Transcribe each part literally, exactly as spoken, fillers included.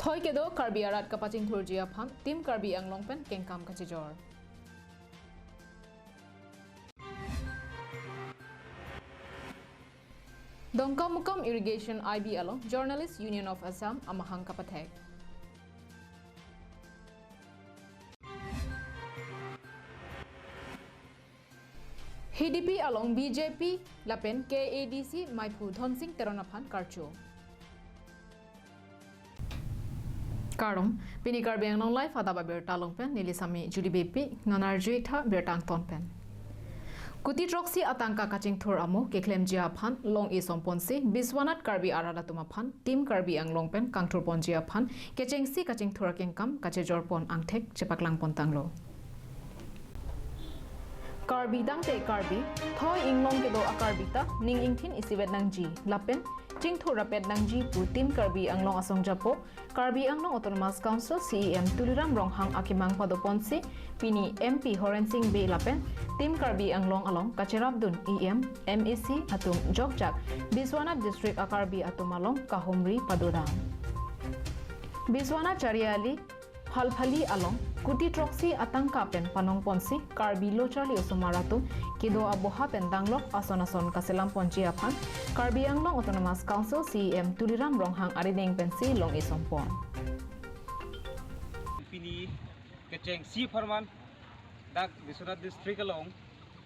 Thoi kedo Karbi arat kapachingthurji aphan Team Karbi Anglong pen kengkam kachijor. Dongkamukam Irrigation I B along Journalist Union of Assam amahang kapathek. Hidipi along B J P lapen K A D C maiphu Dhonsing Teron aphan karcho. Kardom, pini Karbi Anglong Live adap abirta along pen neli Sami Julie Beypi, non arju-ik tha birta angton pen. Kuti throksi atangka kachingthur amo keklemji aphan long-e somponsi Biswanath Karbi arat atum aphan Team Karbi Anglong pen kangthurponji aphan kechengsi kachingthur akengkam kachijorpon angthek chepaklangpon tanglo. Karbi tangte Karbi, thoi inglong kedo a-Karbi ta ning ingthin isivet nangji, lapen chingthur rapet nangji pu Team Karbi Anglong asongjapo Karbi Anglong Autonomous Council C E M Tuliram Ronghang akemang padoponsi pini M P Horen Sing Bey lapen Team Karbi Anglong along kacherapdun E M, M A C atum jokjak Biswanath District a-Karbi atum along kahumri padodam. Biswanath Chariali Phalphali along kuti throksi atangka pen panongponsi Karbi lo charli osomar atum kedo aboha pen danglok ason ason kaselamponji aphan Karbi Anglong Autonomous Council C E M Tuliram Ronghang arideng pensi long-e sompon. Pini kechengsi apharman dak Biswanath District along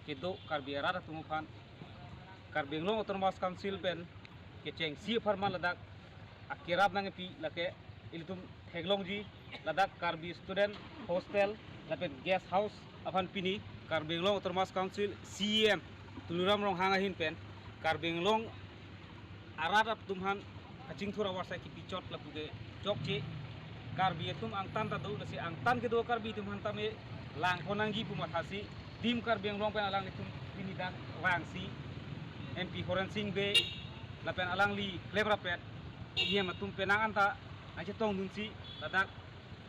kedo Karbi arat atum aphan Karbi Anglong Autonomous Council pen kechengsi apharman ladak akerap nangpi lake ilitum theklongji ladak Karbi Student Hostel lapen Guest House aphan pini Karbi Anglong Autonomous Council C E M Tuliram Ronghang ahin pen Karbi Anglong arat atum aphan kachingthur avarsai kipichot lapu ke chokche. Karbi atum angtan ta do, lasi angtan kedo Karbi atum aphan tame langpon nangji pu mathasi Team Karbi Anglong pen alanglitum pini dak vangsi M P Horen Sing Bey lapen alangli klep rapet E M atum penang anta nangchetongdunsi ladak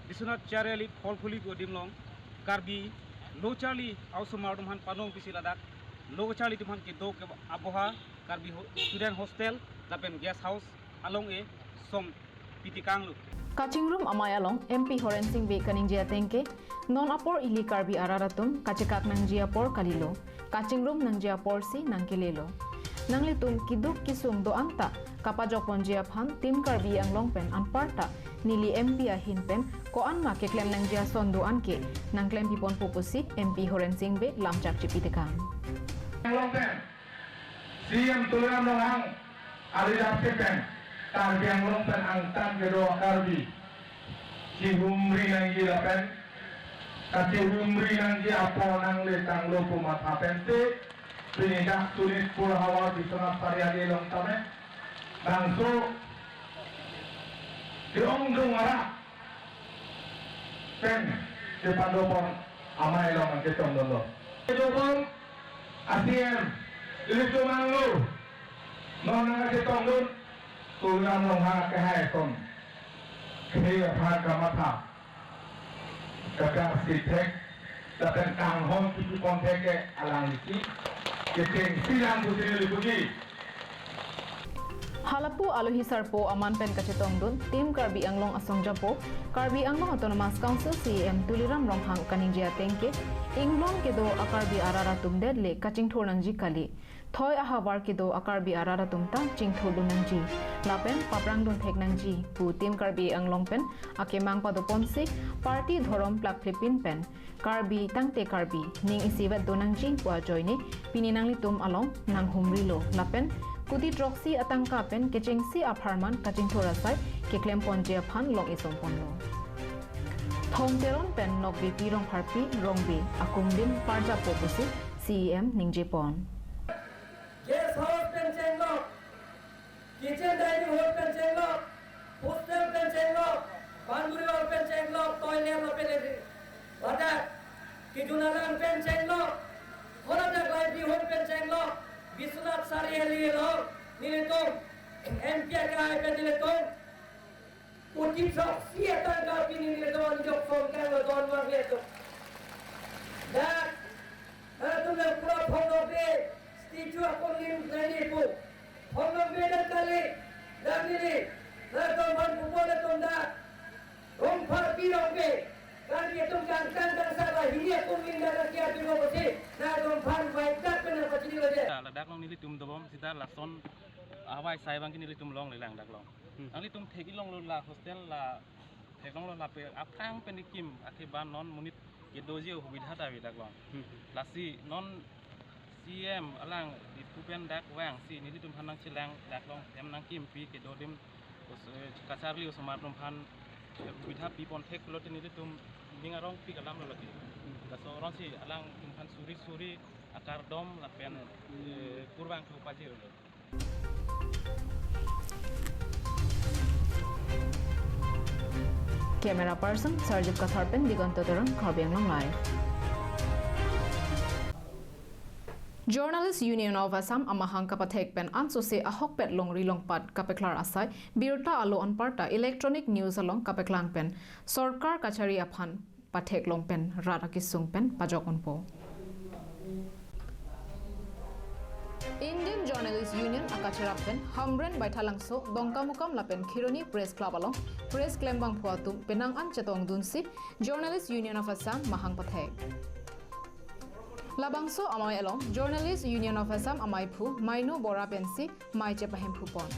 Biswanath Chariali Phalphali pu adim along Karbi lo charli a-osomar atum aphan panongpisi ladak lo charli atum aphan kedo ke aboha Karbi ho-, Student Hostel lapen Guest House along-e som pitikanglo. Kachingrum amei along M P Horen Sing Bey kaningje ateng ke, non apor ili Karbi arat atum kachekak nangji apor kalilo, kachingrum nangji aporsi nangkelelo. Nanglitum keduk kesung do-an ta kapajokponji aphan Team Karbi Anglong pen anparta neli M P ahin pen ko-an ma keklem nangji ason do-an ke nangklem piponpo pusi M P Horen Sing Bey lamchak chipitekang. Anglong pen C E M Tuliram Ronghang ari dapke pen Karbi Anglong pen angtan kedo Karbi kehumri nangji lapen kachehumri nangji apor nangle tanglo pu matha pensi pini dak Sonitpur havar Biswanath Chariali along tame bangso ke-ongdung arat pen kepadopon amei along nangchetongdunlo. Kedopon a-C E M ilitum anglo non nangchetongdun Tuliram Ronghang kehai ason khei aphan kamatha kaprek si thek lapen kanghon kipi ponthek ke alanglisi kechengsi lang pusi neli puji. Halapu alohi sarpo aman pen kachetongdun Team Karbi Anglong asongjapo Karbi Anglong Autonomous Council C E M Tuliram Ronghang kaningje ateng ke, inglong kedo a-Karbi arat atum det le kachingthur nangji kali. Thoi ahavar kedo a-Karbi arat atum ta chingthurdun nangji lapen paprangdun thek nangji pu Team Karbi Anglong pen akemang padoponsi party dhorom plakphlipin pen Karbi tangte Karbi, ning isivet do nangji pu ajoine pini nanglitum along nanghumrilo lapen kuti throksi atangka pen kechengsi apharman kachingthur asai keklemponji aphan long-e somponlo. Thong Teron pen Nokbe Pi Rongpharpi Rongbe akumdin parjapo pusi C E M ningjepon. Guest house pen chenglok, kitchen dining hall pen chenglok, hostel pen chenglok, boundary wall pen chenglok, toilet lapen latrine. Ladak kejun alang pen chenglok, holadak livelihood pen chenglok, Biswanath Chariali along nelitum M P akehai pen nelitum kuti throksi atangka pini nelitum anjok somkang lo don wan nelitum. Dak, nangtum nang pura Phongnokbe statue akonglim nangji pu. Phongnokbe dak kali, dak neli, nangtum aphan pupo nangtum dak. Hongpharpi rongke, Karbi atum kangkang kangsa ba hini atum linda laki atum lo bosi, na hongphar baik dak pena pachini lo je. Ladak along nelitum dobom sita lason ahawai sai abang ke nelitum longlelang dak along. Hmm. Nanglitum thek-i longlo la hostel la theklonglo lapen aphrang pen ikim akeban non monit kedoji hubidha ta ave dak along. Hmm. Lasi non C M alang Diphu pen dak vangsi nelitum aphan nangchelang dak along hem nangkimpi kedo adim os-, eh, kacharli osomar atum aphan, eh, hubidha pipon thek pulote nelitum ning arongpik alam lo lagi. Laso aron si alangtum aphan suri suri akardom lapen, eh, kurvangthu pajirlo. Camera person Sarjit Kathar pen Diganta Terang, Karbi Anglong Live. Journalist Union of Assam amahang kapathek pen ansose ahokpet longri longpat kapeklar asai birta alo anparta electronic news along kapeklang pen sorkar kachari aphan patheklong pen rat akesung pen pajok unpo. Indian Journalist Union akacherap pen Hamren Baithalangso, Dongkamukam lapen Kheroni Press Club along press klembangphu atum penang an chetongdunsi Journalist Union of Assam mahang pathek. Labangso amei along Journalist Union of Assam ameiphu Maino Bora pensi mei chepahemphu pon.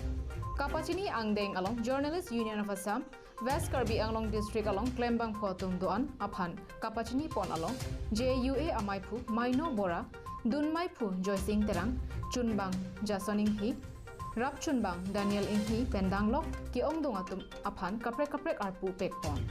Kapachini angdeng along Journalist Union of Assam West Karbi Anglong District along klembangphu atum do-an aphan kapachini pon along J U A ameiphu Maino Bora, dunmeiphu Joysing Terang, chunbang Jason Inghi, rapchunbang Daniel Inghi pen danglok ke-ongdung atum aphan kaprek kaprek arpu pekpon.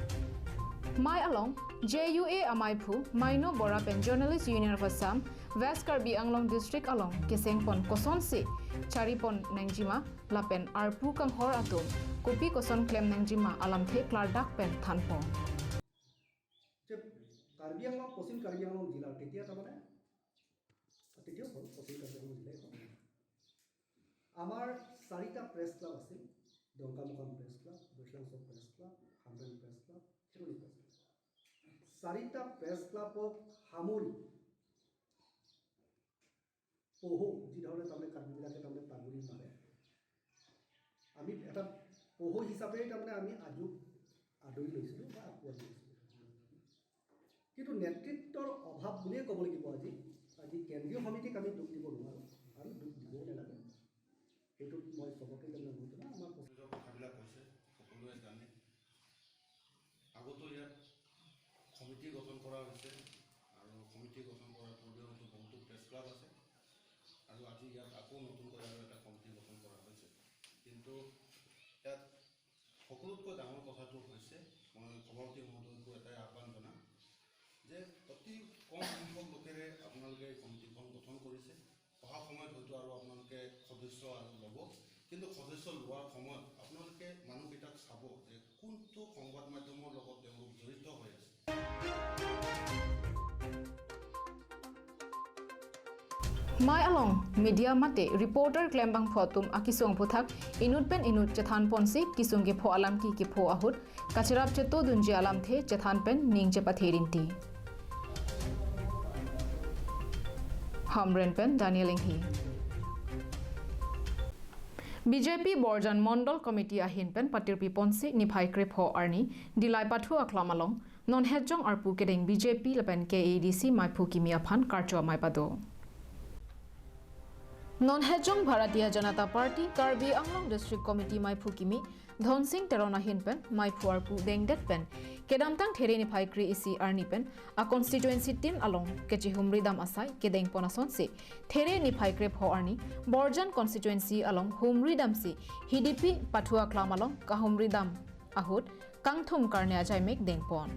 Mei along J U A ameiphu Maino Bora pen Journalist Union of Assam West Karbi Anglong District along kesengpon kosonsi charipon nangjima lapen arpu kanghor atum kopi koson klem nangjima alamthe klardak pen thanpon. যে কাৰ্বি আংলং, পশ্চিম কাৰ্বি আংলং জিলাৰ তেতিয়া তাৰমানে, তেতিয়াও হ'ল পশ্চিম কাৰ্বি আংলং জিলাই হ'ল। আমাৰ চাৰিটা প্ৰেছ ক্লাব আছিল, ডংকামুকাম প্ৰেছ ক্লাব, বৈশলাংচ' প্ৰেছ ক্লাব, হামৰেং press club, Kheroni press club. চাৰিটা প্ৰেছ ক্লাবক সামৰি পহু, যি ধৰণে তাৰমানে কাৰ্বিবিলাকে তাৰমানে পাগুৰি মাৰে, আমি এটা পহু হিচাপে তাৰমানে আমি আজোক আদৰি লৈছিলোঁ বা আঁকোৱালি লৈছিলোঁ। কিন্তু নেতৃত্বৰ অভাৱ বুলিয়ে ক'ব লাগিব আজি। আজি কেন্দ্ৰীয় সমিতিক আমি দুখ দিব নোৱাৰোঁ আৰু দুখ দিবও নালাগে। সেইটোত মই চবকে তাৰমানে গুৰুত্ব নাই, আমাৰ নিজৰ কথাবিলাক কৈছে, সকলোৱে জানে। আগতো ইয়াত সমিতি গঠন কৰা হৈছে আৰু সমিতি গঠন কৰাৰ পূৰ্বে হয়তো বহুতো প্ৰেছ ক্লাব আছে আৰু আজি ইয়াত আকৌ নতুনকৈ আৰু এটা কমিটি গঠন কৰা হৈছে। কিন্তু ইয়াত সকলোতকৈ ডাঙৰ কথাটো হৈছে, মই সভাপতি মহোদয়কো এটাই আহ্বান জনাম যে অতি কম সংখ্যক লোকেৰে আপোনালোকে এই কমিটিখন গঠন কৰিছে। অহা সময়ত হয়তো আৰু আপোনালোকে সদস্য আৰু ল'ব, কিন্তু সদস্য লোৱাৰ সময়ত আপোনালোকে মানুহকেইটাক চাব যে কোনটো সংবাদ মাধ্যমৰ লগত তেওঁলোক জড়িত হৈ আছে। Mei along media mate reporter klembangphu atum akesung aphuthak inut pen inut chethanponsi kesung kepho alam ke kepho ahut kacherap chetodunji alamthe chethan pen ning chepathe rinti. Hamren pen Daniel Inghi. B J P Borjan Mondol Committee ahin pen patirpiponsi niphai krepho arni Dillai Pathu Aklam along non hetjong arpu kedeng B J P lapen K A D C meiphu kimi aphan karcho amei pado. Non hetjong Bharatiya Janata Party Karbi Anglong District Committee meiphu kimi Dhonsing Teron ahin pen meiphu arpu dengdet pen kedamtang There niphai kre-isi arni pen a constituency tin along kechihumridam asai kedengpon asonsi There niphai krepho arni Borjan constituency along humridamsi Hidipi Pathu Aklam along kahumridam ahut kangthum karne ajaimek dengpon.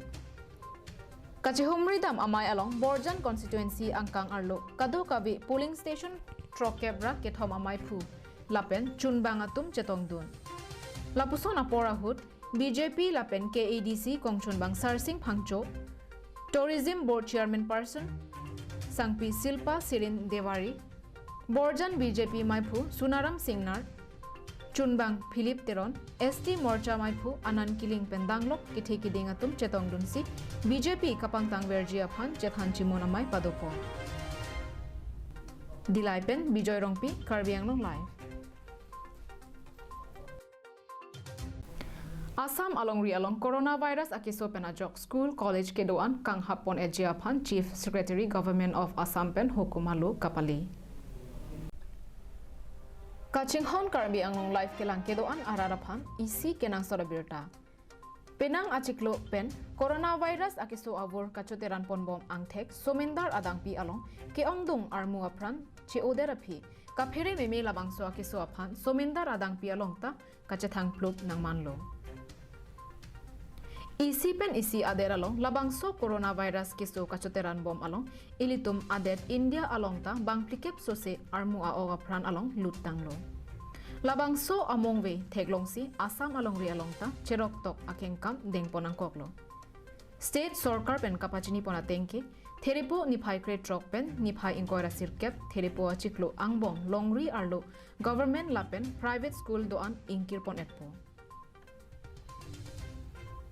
Kachihumridam amei along Borjan constituency angkang arlo kadokave polling station throkkep ra kethom ameiphu lapen chunbang atum chetongdun. Lapuson apor ahut B J P lapen K A D C kongchunbang Sarsing Phangcho, Tourism Board Chairman Person Sangpi Silpa Sirin Dewari, Borjan B J P meiphu Sunaram Singnar, chunbang Philip Teron, S T Morcha meiphu Anand Killing pen danglok kethe kiding atum chetongdunsi B J P kapangtangverji aphan chethan chimon amei padopon. Dillai pen Bijoy Rongpi, Karbi Anglong Live. Assam alongri along coronavirus akeso pen ajok school, college kedo-an kanghap pon-etji aphan Chief Secretary Government of Assam pen hukum alo kapale. Kachinghon Karbi Anglong Live kelang kedo-an arat aphan isi kenangsot abirta. Penang achiklo pen coronavirus akeso avur kachoteran ponbom angthek Somindar Adangpi along ke-ongdung armu apran che-oder aphi kaphere meme labangso akeso aphan Somindar Adangpi along ta kachethangplup nangmanlo. Isi pen isi adet along labangso coronavirus keso kachoteran bom along ilitum adet India along ta bangphlikep sose armu a-ok apran along luttanglo. Labangso amongve theklongsi Assam alongri along ta cheroktok akengkam dengpon nangkoklo. State sorkar pen kapachini pon atengke, Therepo niphai krethrok pen niphai ingkoi ra sirkep, Therepo achiklo angbong longri arlo government lapen private school do-an ingkir pon-etpo.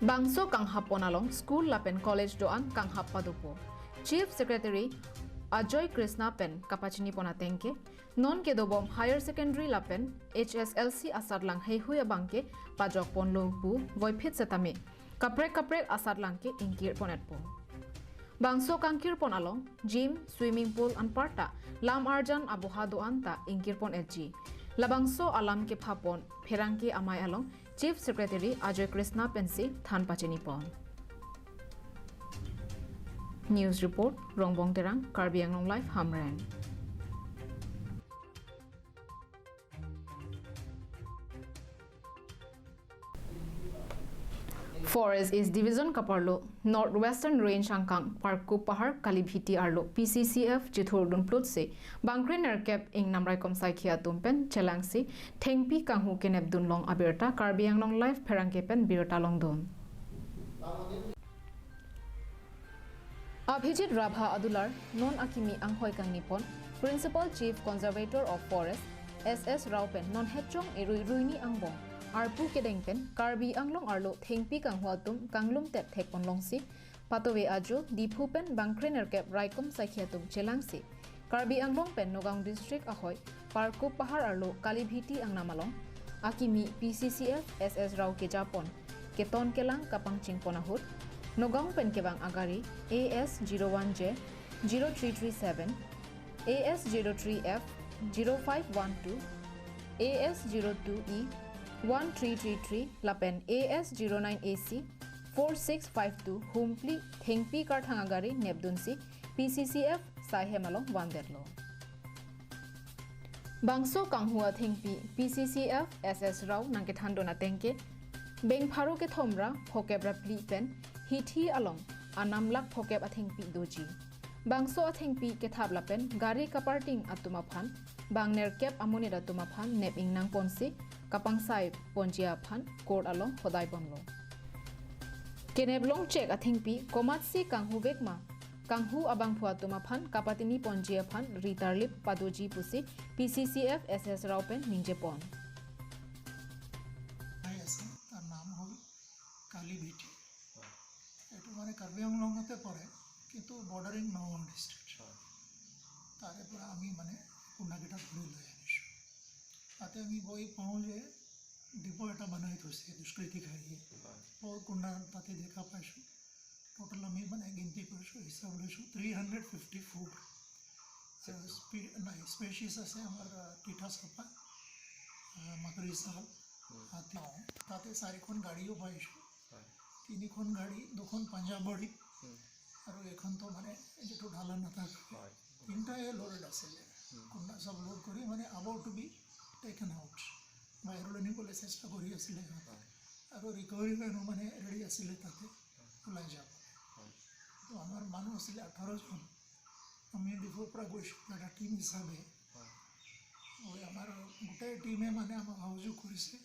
Bangso kanghap pon along school lapen college do-an kanghap padopo. Chief Secretary Ajoy Krishna pen kapachini pon atengke, non kedobom higher secondary lapen H S L C asatlang heihui abangke pajok ponlo pu voiphit setame kaprek kaprek asatlang ke ingkir pon-etpo. Bangso kangkir pon along gym, swimming pool anparta lam arjan aboha do-an ta ingkir pon-etji. Labangso alam kepha pon pherangke amei along Chief Secretary Ajoy Krishna pensi than pachini pon. News report, Rongbong Terang, Karbi Anglong Live, Hamren. Forest East Division kaparlo North Western Range angkang Parkup Pahar Kalibhiti arlo P C C F chithurdun plutsi bangkre nerkep ingnam raikom saikhi atum pen chelangsi thengpi kanghu kenepdun long abirta Karbi Anglong Live pherangke pen birta longdun. Abhijit Rabha adular non akimi anghoi kangni pon Principal Chief Conservator of Forest S S Rao pen non hechong irui ruini angbong arpu kedeng pen Karbi Anglong arlo thengpi kanghu atum kanglum tep thek pon longsi patove ajo Diphu pen bangkre nerkep raikom saikhi atum chelangsi Karbi Anglong pen Nagaon District ahoi Parkup Pahar arlo Kalibhiti angnam along akimi P C C F S S Rao kejapon keton kelang kapangching pon ahut Nagaon pen kevang agari A S zero one J zero three three seven, A S zero three F zero five one two, A S zero two E one three three three lapen A S zero nine A C four six five two humpli thengpi karthang agari nepdunsi P C C F saihem along vandetlo. Bangso kanghu athengpi P C C F S S Rao nangkethandun atengke, beng pharo kethom ra phokep ra phli pen hithi along anam lak phokep athengpi doji. Bangso athengpi kethap lapen gari kaparting atum aphan, bang nerkep amonit atum aphan nep ingnang ponsi kapangsai ponji aphan court along hodai ponlo. Kenep longchek athengpi komatsi kanghuvek ma, kanghu abangphu atum aphan kapatini ponji aphan ri tarlip padoji pusi P C C F S S Rao pen ningje pon. তাই আছে, তাৰ নাম হ'ল কালি ভেটি। এইটো মানে কাৰ্বি আংলঙতে পৰে, কিন্তু বৰ্ডাৰিং নগাঁও ডিষ্ট্ৰিক্ট। তাৰে পৰা আমি মানে কুন্দাকেইটা ধৰি লৈ আনিছোঁ। তাতে আমি গৈ পাওঁ যে ডিপো এটা বনাই থৈছে দুষ্কৃতিকাৰীয়ে। বহুত কুন্দা তাতে দেখা পাইছোঁ। টোটেল আমি মানে গিনতি কৰিছোঁ, হিচাপ লৈছোঁ, থ্ৰী হাণ্ড্ৰেড ফিফটি ফ'ৰ। নাই, স্পেচিছ আছে আমাৰ, আহ, তিতা চাপা, আহ, মাকৰি চাল, হাতী। তাতে চাৰিখন গাড়ীও পাইছোঁ। তিনিখন গাড়ী, দুখন পাঞ্জাৱৰী আৰু এখনতো মানে যিটো ঢালা নাথাকে। তিনিটাই লোডেড আছিলে। কুন্দা চব লোড কৰি মানে about to be taken out, বাহিৰলৈ নিবলৈ চেষ্টা কৰি আছিলে সিহঁতে। আৰু ৰিকভাৰী ভেনো মানে ৰেডি আছিলে তাতে ওলাই যাব। তো আমাৰ মানুহ আছিলে ওঠৰজন। আমি ডিফুৰ পৰা গৈছোঁ এটা টিম হিচাপে। গৈ আমাৰ গোটেই টিমে মানে আমাক সহযোগ কৰিছে।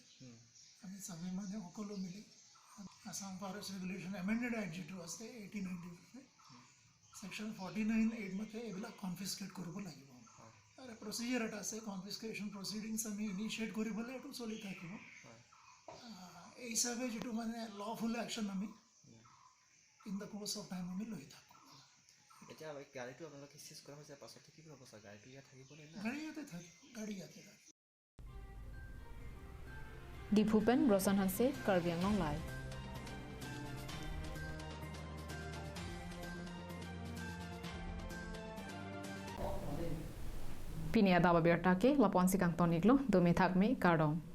আমি চবে মানে সকলো মিলি আছাম ফৰেষ্ট ৰেগুলেশ্যন এমেণ্ডেড এক্ট যিটো আছে eighteen ninety section forty nine eight মতে এইবিলাক কনফিস্কেট কৰিব লাগিব। তাৰে প্ৰচিজাৰ এটা আছে, কনফিস্কেশ্যন প্ৰচিডিংছ আমি ইনিচিয়েট কৰিবলৈ এইটো চলি থাকিব। আহ, এই হিচাপে যিটো মানে লফুল একশ্যন আমি in the course of time আমি লৈ থাকোঁ। এতিয়া গাড়ীটো আপোনালোকে চিজ কৰা হৈছে, পাছতে কি হ'ব ছাৰ? গাড়ীটো ইয়াত থাকিব নে? গাড়ী ইয়াতে থাকিব, গাড়ী ইয়াতে থাকিব। Diphu pen Rosan Hanse, Karbi Anglong Live. Pini adap abirta ke lapu-ansi kangton-iklo, dome thakme, kardom.